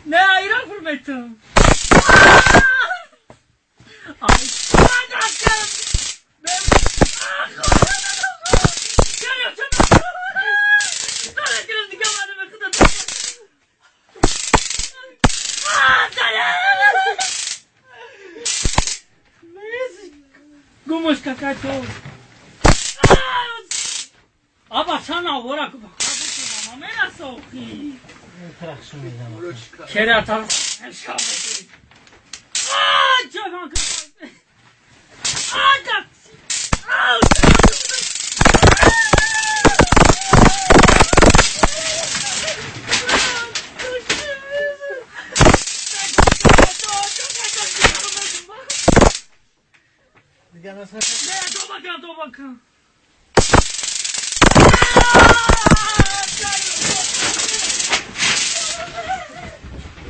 Ne ayran fırmetim. Гумуш какато. Аба чана вора мамена сохи. Керата А джаван А да. А. Дигар Не, тоба кун, тоба кун.